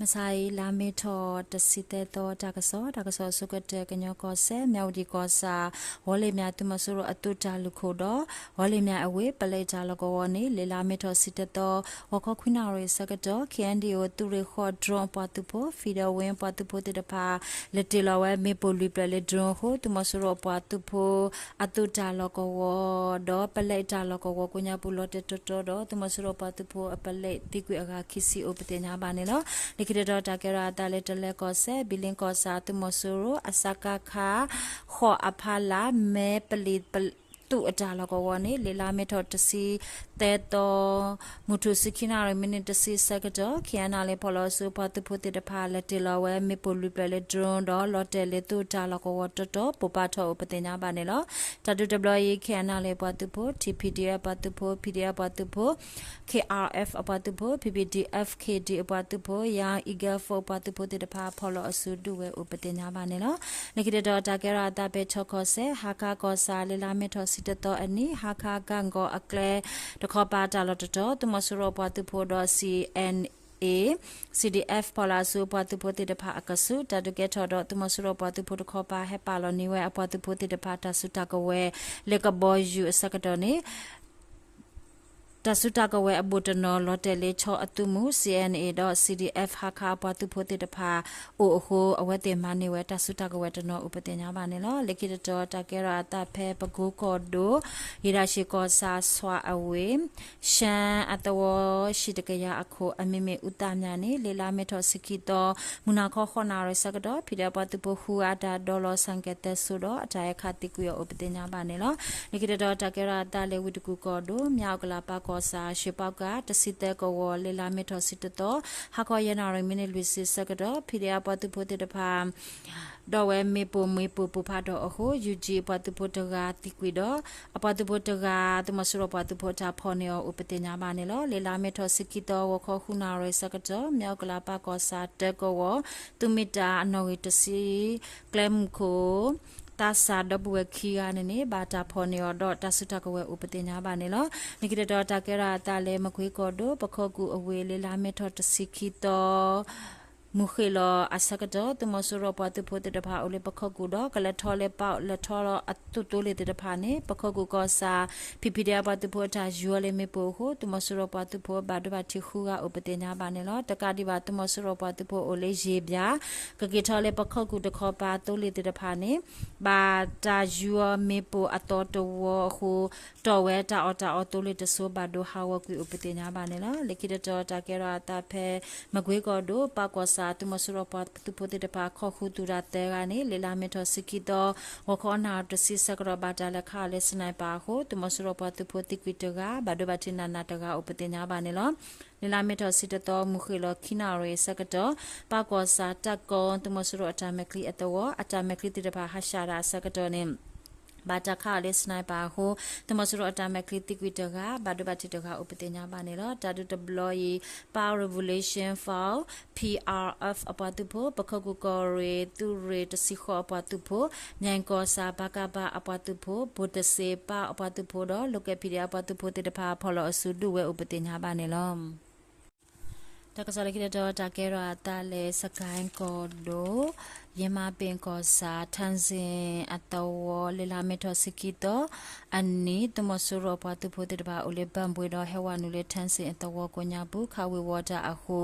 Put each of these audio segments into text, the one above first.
မုၢ်ဆါအံၤ လါမ့ၤထီၣ်တဆံသၢသီ တၢ်ကစီၣ်, တၢ်ကစီၣ်အဆိကတၢၢ် ကညီကီၢ်စဲၣ် မၠၣ်ဝတံၣ်ကီၢ်ဆၣ် ဝီၤလ့ၣ်မၠၣ်သုးမီၤစိရိၤအသုးတၢ်လုၢ်ခိၣ်ဒီး ဝီၤလ့ၣ်မၠၣ်အဝ့ၢ် ပလဲတၢ်လီၢ်ကဝီၤန့ၣ် လၢလါမ့ၤထီၣ်တဆံတသီ ဂီၤခီခွံနၣ်ရံၣ်ဆၢကတီၢ် ခ့ၣ်အဲၣ်ယူၣ် သုးရ့ၣ်ဃီ drone အပှၤသုးဖိ Federal Wing အပှၤသုးဖိသ့ၣ်တဖၣ် လဲၤတ့ၢ်လီၤဝဲမ့ၣ်ပိၢ်လွံၢ်ဖျၢၣ်လၢ drone အဃိ သုးမီၤစိရိၤအပှၤသုးဖိ အသုးတၢ်လီၢ်ကဝီၤ ဒီးပလဲတၢ်လီၢ်ကဝီၤကိးညါပူၤ လီၤတဲာ်တီတီဒီး သုးမီၤစိရိၤပှၤသုးဖိအပလဲသံကွံာ်အဂၤခံဆံအိၣ်ပသ့ၣ်ညါဘၣ်န့ၣ်လီၤ. လၢခံတတီၤ တၢ်ကဲထီၣ်အသးလၢတလၢကီၢ်စဲၣ် ဘံလ့ကီၢ်ဆၣ် သုးမီၤစိရိၤ အစကခ ဃိး အဖီလာ် မဲပလံၤ သုးအတၢ်လီၢ်ကဝီၤန့ၣ် လၢလါမ့ၤထီၣ်တဆံသၢသီ မုၢ်ထူၣ်ဆံခံနၣ်ရံၣ် မံးနံးတဆံဆၢကတီၢ် ခ့ၣ်အဲၣ်ယူၣ် ဖီၣ်လီၤအစုအပှၤသုးဖိသ့ၣ်တဖၣ် လဲၤတ့ၢ်လီၤဝဲမ့ၣ်ပိၢ်လွံၢ်ဖျၢၣ်လၢ drone ဒီး လီၤတဲာ်လၢသုးတၢ်လီၢ်ကဝီၤတီတီ ပိၢ်ဖးထီၣ်အိၣ်ပသ့ၣ်ညါဘၣ်န့ၣ်လီၤ. တၢ်ဒုးတဘျီအံၤ ခ့ၣ်အဲၣ်ယူၣ် အပှၤသုးဖိ T P D F အပှၤသုးဖိ P D F အပှၤသုးဖိ K R F အပှၤသုးဖိ P P D F K D အပှၤသုးဖိ Young Eagle Force အပှၤသုးဖိသ့ၣ်တဖၣ် ဖီၣ်လီၤအစုဒုးဝဲအိၣ်ပသ့ၣ်ညါဘၣ်န့ၣ်လီၤ. လၢခံတတီၤ တၢ်ကဲထီၣ်အသးဖဲချီကီၢ်စဲၣ် ဟါခါကီၢ်ဆၣ် လၢလါမ့ၤထီၣ်ဆံတသီအနံၤ ဟါခါကၣ်ကီၤအကျဲတခီပၤတၢ်လီၢ်တတီၤ သုးမီၤစိရိၤအပှၤသုးဖိဒီး C N A C D F ဖီၣ်လီၤအစုအပှၤသုးဖိသ့ၣ်တဖၣ်အကဆူး တၢ်ဒုးကဲထီၣ်ဒီး သုးမီၤစိရိၤပှၤသုးဖိတခီပၤဟဲပာ်လီၤန့ၢ်ဝဲအပှၤသုးဖိသ့ၣ်တဖၣ် တၢ်စုတၢ်ကဝဲၤလၢကဘီယူၤအဆၢကတီၢ်န့ၣ် တၢ်စုတၢ်ကဝဲၤအဘူးတနီၤ လီၤတဲာ်လၢခၠီအသုးမုၢ် C N A ဒီး C D F ဟါခါအပှၤသုးဖိသ့ၣ်တဖၣ်အိၣ်အဃိ အဝဲသ့ၣ်မၤန့ၢ်ဝဲတၢ်စုတၢ်ကဝဲၤတနီၤအိၣ်ပသ့ၣ်ညါဘၣ်န့ၣ်လီၤ. လၢခံတတီၤ တၢ်ကဲထီၣ်အသးဖဲပကိကီၢ်ဒိၣ် ယံၤဒၣ်ရှ့ၣ်ကီၢ်ဆၣ် ဆွးအဝ့ၢ် ရှမ်းအသဝီ ဟံၣ်တကယၤအခိၣ် အမံၤမ့ၢ်အူသၣ်မၠၣ်န့ၣ် လၢလါမ့ၤထီၣ်ဆံခံသီ မုၢ်နၤခီဃိးနၣ်ရံၣ်ဆၢကတီၢ် ဖံးဒဲးအပှၤသုးဖိဃုဂၤအတၢ်ဒိးလီၤ ဆၣ်ကဲၤသၢစိဒီး အတၢ်အဲၣ်ခးသံကွံာ်အီၤအိၣ်ပသ့ၣ်ညါဘၣ်န့ၣ်လီၤ. လၢခံတတီၤ တၢ်ကဲထီၣ်အသးလၢဝ့ၢ်တကူၣ်ကီၢ်ဒိၣ် မၠၣ်အူကလးပၢ်ကီၢ်ဆၣ် ရှ့ၣ်ပီကၤ တဆံသၢကဝီၤ လၢလါမ့ၤထီၣ်ဆံတသီ ဟါခီယဲၢ်နၣ်ရံၣ်မံးနံးလွံၢ်ဆံဆၢကတီၢ် ဖံးဒဲးအပှၤသုးဖိသ့ၣ်တဖၣ် ဒီးဝဲမ့ၣ်ပိၢ်မ့ၣ်ပိၢ်ပိၢ်ဖးထီၣ်အဃိ ယူၣ်ကၠံအပှၤသုးဖိတဂၤသံကွံာ်ဒီး အပှၤသုးဖိတဂၤ သုးမီၤစိရိၤပှၤသုးဖိတၢ်ဖီၣ်န့ၢ်အီၤအိၣ်ပသ့ၣ်ညါဘၣ်န့ၣ်လီၤ. လၢလါမ့ၤထီၣ်ဆံခံသီ ဂီၤခီဃုနၣ်ရံၣ်ဆၢကတီၢ် မၠၣ်အူကလးပၢ်ကီၢ်ဆၣ်တၢကဝီၤ သုးမ့ၢ်တၢ်အနီၣ်ဂံၢ်တဆံ ကျဲမုၢ်ခိၣ် သးစၢ်ဒီပုၢ်ဝဲၢ်ခံဂၤန့ၣ်န့ၣ် ဘၣ်တၢ်ဖီၣ်န့ၢ်အီၤဒီး တၢ်စုတၢ်ကဝဲၤအိၣ်ပသ့ၣ်ညါဘၣ်န့ၣ်လီၤ. လၢခံတတီၤ တၢ်ကဲထီၣ်အသးလၢမကွ့ကီၢ်ဒိၣ် ပခိၣ်ကူၣ်အဝ့ၢ် လၢလါမ့ၤထီၣ်တဆံခံသီ မုၢ်ဃ့ၢ်လီၤအဆၢကတီၢ် သုးမီၤစိရိၤပှၤသုးဖိသ့ၣ်တဖၣ်အိၣ်လၢပခိၣ်ကူၣ်ဒီး ကလဲၤထီၣ်လၢပာ်လဲၤထီၣ်လီၤအသုးသိလ့ၣ်သ့ၣ်တဖၣ်န့ၣ် ပခိၣ်ကူၣ်ကီၢ်ဆၣ် ဖံးဖံးဒဲးအပှၤသုးဖိ အတၢ်ယူၤအီၤလၢမ့ၣ်ပိၢ်အဃိ သုးမီၤစိရိၤပှၤသုးဖိဘၣ်ဒိဘၣ်ထံးဃုဂၤအိၣ်ပသ့ၣ်ညါဘၣ်န့ၣ်လီၤ. တကးဒံးဘၣ် သုးမီၤစိရိၤပှၤသုးဖိအိၣ်လၢယ့ၣ်ဘျၣ် ကက့ၤထီၣ်လၢပခိၣ်ကူၣ်တခီပၤသိလ့ၣ်သ့ၣ်တဖၣ်န့ၣ် ဘၣ်တၢ်ယူၤအီၤမ့ၣ်ပိၢ်အသီတဝီအဃိ တီၢ်ဝဲတၢ်အီၣ်တၢ်အီသိလ့ၣ်တစိၤ ဘၣ်ဒိဟးဂီၤကွံာ်အိၣ်ပသ့ၣ်ညါဘၣ်န့ၣ်လီၤ. လၢခံတတီၤ တၢ်ကဲထီၣ်အသးဖဲ မကွ့ကီၢ်ဒိၣ် ပၢ်ကီၢ်ဆၣ် သုးမီၤစိရိၤပှၤသုးဖိသ့ၣ်တဖၣ် ခိးဃုာ်သုးတၢ်သၢဂၤန့ၣ် လၢလါမ့ၤထီၣ်ဆံခံသီ ဂီၤခီနၣ်ရံၣ်တဆံဆၢကတီၢ် ဘၣ်တၢ်လဲၤခးအီၤလၢ sniper အဃိ သုးမီၤစိရိၤပှၤသုးဖိသံကွံာ်တဂၤ ဘၣ်ဒိဘၣ်ထံးနးနးတဂၤအိၣ်ပသ့ၣ်ညါဘၣ်န့ၣ်လီၤ. လၢလါမ့ၤထီၣ်ဆံတသီ မုၢ်ဃ့ၢ်လီၤခံနၣ်ရံၣ်အဆၢကတီၢ် ပၢ်ကီၢ်ဆၣ်တၢ်ကီ သုးမီၤစိရိၤအတၢ်မဲာ်ချံအသဝီ အတၢ်မဲာ်ချံသ့ၣ်တဖၣ်ဟးဆှဲးတၢ်အဆၢကတီၢ်န့ၣ် ဘၣ်တၢ်ခးအီၤလၢ sniper အဃိ သုးမီၤစိရိၤအတၢ်မဲာ်ချံသံကွံာ်တဂၤ ဘၣ်ဒိဘၣ်ထံးတဂၤအိၣ်ပသ့ၣ်ညါဘၣ်န့ၣ်လီၤ. တၢ်ဒုးတဘျီအံၤ Palestine Revolution Force P R F အပှၤသုးဖိ ပခိၣ်ကူၣ်ကီၢ်ရ့ၣ် သုးရ့ၣ်တဆံဃိးအပှၤသုးဖိ မၠဲၣ်ကီၢ်ဆၣ် ပကဖ အပှၤသုးဖိ ဘိၣ်တစ့ပၢ်အပှၤသုးဖိဒီး local P D F အပှၤသုးဖိသ့ၣ်တဖၣ် ဖီၣ်လီၤအစုဒုးဝဲအိၣ်ပသ့ၣ်ညါဘၣ်န့ၣ်လီၤ. တၢ်ကစီၣ်လၢခံတတီၤ တၢ်ကဲထီၣ်အသးလၢ စကဲၣ်ကီၢ်ဒိၣ် ယဲၢ်မးပ့ၣ်ကီၢ်ဆၣ် ထၣ်စ့ၣ်အသဝီ လၢလါမ့ၤထီၣ်ဆံခံသီအနံၤ သုးမီၤစိရိၤအပှၤသုးဖိသ့ၣ်တဖၣ်အိၣ်လၢ ဘၣ်ဘှ့ၣ်ဒီး ဟဲဝဲနုာ်လၢ ထၣ်စ့ၣ်အသဝီကိးညါပူၤ ခးဝ့ၤဝီၤတၢ်အဃိ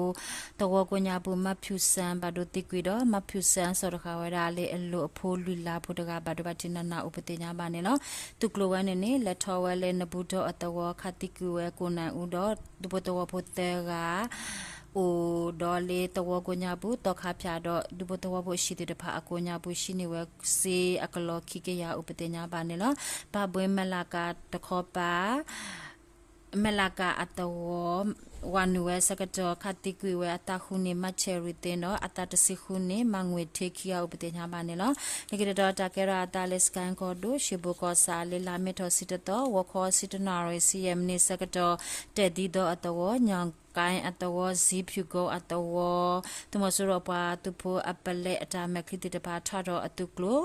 သဝီကိးညါပူၤ မၢ်ဖၠူၣ်စၣ် ဘၣ်ဒိသံကွံာ်ဒီး မၢ်ဖၠူၣ်စၣ် စီၣ်တဃာ်ဝဲဒၣ်လၢအလိၤအဖိလွံၢ်လါဖိတဂၤ ဘၣ်ဒိဘၣ်ထံးနးနးအိၣ်ပသ့ၣ်ညါဘၣ်န့ၣ်လီၤ. သုးကျိၤဝဲန့ၣ်န့ၣ် လဲၤထီၣ်ဝဲလၢနဘူးဒီအသဝီ ခးသံကွံာ်ဝဲကိးနၢ်အူဒီး ဒူဖိသဝီဖိသၢဂၤ အိၣ်ဒီးလၢသဝီကိးညါပူၤ သီခါဖၠၣ်ဒီး ဒူဖိသဝီဖိအဟံၣ်သ့ၣ်တဖၣ်အကိးညါပူၤ ဟံးန့ၢ်ဝဲစ့အကလီၢ်ခံကယၤအိၣ်ပသ့ၣ်ညါဘၣ်န့ၣ်လီၤ. ဘၣ်ဘှ့ၣ်မဲၢ်လးကးတခီပၤ မဲၢ်လးကးအသဝီ ဝဲနုာ်ဝဲဆၢကတီၢ် ခးသံကွံာ်ဝဲအသးဃုန့ၣ် မၢ်ဆဲၣ်ရံၣ်သ့ဒီး အသးတဆံဃုန့ၣ် မၢ်ငွေ့ထ့ခံဂၤအိၣ်ပသ့ၣ်ညါဘၣ်န့ၣ်လီၤ. လၢခံတတီၤ တၢ်ကဲထီၣ်အသးလၢ စကဲၣ်ကီၢ်ဒိၣ် ရှ့ၣ်ဘိၣ်ကီၢ်ဆၣ် လၢလါမ့ၤထီၣ်ဆံတသီ ဂီၤခီဆံတနၣ်ရံၣ် ဆံယဲၢ်မံးနံးဆၢကတီၢ် တဲၣ်သံသီအသဝီ ညၣ်ကၣ်အသဝီ စံဖၠူၣ်ကိအသဝီ သုးမီၤစိရိၤအပှၤသုးဖိအပလဲအတၢ်မဲာ်ချံသ့ၣ်တဖၣ် ထီၣ်ထီၣ်အသုးကျိၤ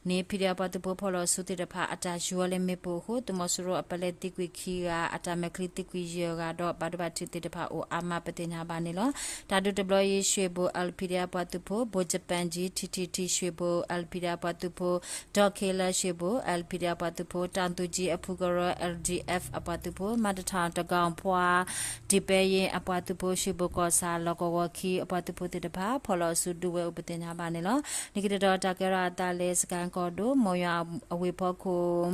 န့ၣ် ဖံးဒဲးအပှၤသုးဖိဖီၣ်လီၤစုသ့ၣ်တဖၣ် အတၢ်ယူၤဝဲလၢမ့ၣ်ပိၢ်အဃိ သုးမီၤစိရိၤအပလဲသံကွံာ်ခံဂၤ အတၢ်မဲာ်ချံသံကွံာ်ယဲၢ်ဂၤဒီး ဘၣ်ဒိဘၣ်ထံးသ့ၣ် တဖၣ်အိၣ်အါမးပသ့ၣ်ညါဘၣ်န့ၣ်လီၤ. တၢ်ဒုးတဘျီအံၤ ရွှေဘို L P D F အပှၤသုးဖိ ဘိုဂျပန်ကြီး ထံထံထံ ရွှေဘို L P D F အပှၤသုးဖိ ဒီး K လၢ ရွှေဘို L P D F အပှၤသုးဖိ တၢ်သူၣ်ကၠံအဖုကရၢ L D F အပှၤသုးဖိ မၤတထၣ်တကီၢ်ဖှါ ဒံးပဲယ့ၣ်အပှၤသုးဖိ ရွှေဘိုကီၢ်ဆၣ် လီၢ်ကဝီၤခံအပှၤသုးဖိသ့ၣ်တဖၣ် ဖီၣ်လီၤအစုဒုးဝဲအိၣ်ပသ့ၣ်ညါဘၣ်န့ၣ်လီၤ. လၢခံတတီၤတၢ်ကဲထီၣ်အသးလၢ စကဲၣ်ကီၢ်ဒိၣ် မိၢ်ယွၤအဝ့ၢ်ဖီခိၣ်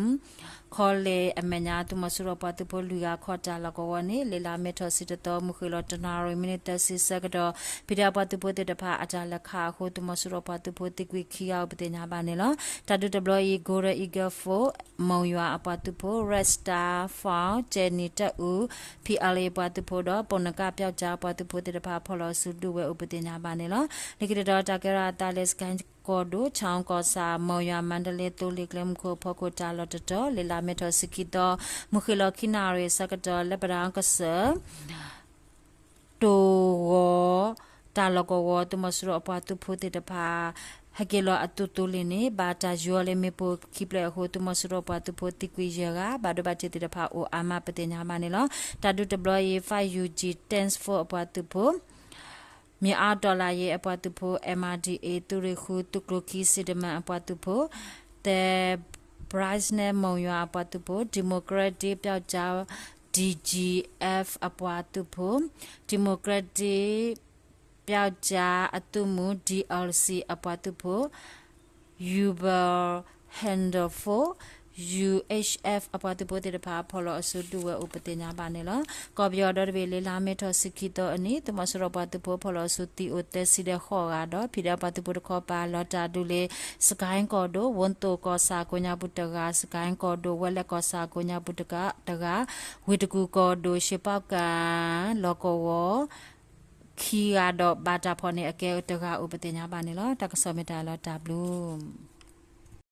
ခီလ့ၣ်အမဲာ်ညါ သုးမီၤစိရိၤပှၤသုးဖိလွံၢ်ဂၤခီတၢ်လီၢ်ကဝီၤန့ၣ် လ့လါမ့ၤထီၣ်ဆံတသီ မုၢ်ဃ့ၢ်လီၤတနၣ်ရံၣ် မံးနံးသၢဆံဆၢကတီၢ် ဖံးဒဲးပှၤသုးဖိသ့ၣ်တဖၣ်အတၢ်လဲၤခးအဃိ သုးမီၤစိရိၤပှၤသုးဖိသံကွံာ်ခံဂၤအိၣ်ပသ့ၣ်ညါဘၣ်န့ၣ်လီၤ. တၢ်ဒုးတဘျီအံၤ Golden Eagle Force မိၢ်ယွၤအပှၤသုးဖိ Red Star Force ကဲနံၤတၢ်အုၣ် P L A ပှၤသုးဖိဒီး ပိာ်နကၣ်ပျောက်ကျား အပှၤသုးဖိသ့ၣ်တဖၣ် ဖီၣ်လီၤအစုဒုးဝဲအိၣ်ပသ့ၣ်ညါဘၣ်န့ၣ်လီၤ. လၢခံတတီၤတၢ်ကဲထီၣ်အသးလၢ စကဲၣ်ကီၢ်ဒိၣ် ခၠီကီၢ်ဆၣ် မိၢ်ယွၤ မါတလ့ သိလ့ၣ်ကျဲမုၢ်ခိၣ်အဖီခိၣ်တၢ်လီၢ်တတီၤ လ့လါမ့ၤထီၣ်ဆံခံသီ မုၢ်ဃ့ၢ်လီၤခံနၣ်ရံၣ်အဆၢကတီၢ် လၢပဒၣ်ကစၢၢ် တိၢ်ဂီၤ တၢ်လီၢ်ကဝီၤ သုးမီၤစိရိၤအပှၤသုးဖိသ့ၣ်တဖၣ် ဟဲက့ၤလီၤအသုးသိလ့ၣ်န့ၣ် ဘၣ်တၢ်ယူၤအီၤလၢမ့ၣ်ပိၢ်ခံဖျၢၣ်အဃိ သုးမီၤစိရိၤအပှၤသုးဖိသံကွံာ်ယဲၢ်ဂၤ ဘၣ်ဒိဘၣ်ထံးသ့ၣ်တဖၣ်အိၣ်အါမးပသ့ၣ်ညါဘၣ်န့ၣ်လီၤ. တၢ်ဒုးတဘျီအံၤ five U G Task Force အပှၤသုးဖိ မ့ၢ်အါတီၢ်လၢယဲၢ်အပှၤသုးဖိ M R D A သုးရ့ၣ်ဃု သုးကျိၤခံ စံးတမန်အပှၤသုးဖိ The Brightness မိၢ်ယွၤအပှၤသုးဖိ Democratic ပျောက်ကျား D G F အပှၤသုးဖိ Democratic ပျောက်ကျား အသုးမုၢ် D L C အပှၤသုးဖိ Uber Handle Force U H F အပှၤသုးဖိသ့ၣ်တဖၣ် ဖီၣ်လီၤအစုဒုးဝဲအိၣ်ပသ့ၣ်ညါဘၣ်န့ၣ်လီၤ. ကီၢ်ပယီၤဒီတဘ့ၣ် လ့လါမ့ၤထီၣ်ဆံခံသီအနံၤ သုးမီၤစိရိၤပှၤသုးဖိဖီၣ်လီၤအစုသံအိၣ်သၢဆံဒီးဃိးဂၤဒီး ဖံးဒဲးပှၤသုးဖိတခီပၤ လီၤတၢ်ဒုးလၢ စကဲၣ်ကီၢ်ဒိၣ် ဝူသိၣ်ကီၢ်ဆၣ်ကိးညါပူၤတဂၤ စကဲၣ်ကီၢ်ဒိၣ် ဝဲလဲၣ်ကီၢ်ဆၣ်ကိးညါပူၤတဂၤ ဝ့ၢ်တကူၣ်ကီၢ်ဒိၣ် ရှ့ပီကၣ် လီၢ်ကဝီၤ ခံဂၤဒီး ဘၣ်တၢ်ဖီၣ်န့ၢ်အကဲတဂၤအိၣ်ပသ့ၣ်ညါဘၣ်န့ၣ်လီၤ. တၢ်ကစီၣ်မ့ၢ်တၢ်လီၤတၢ်ဘျုး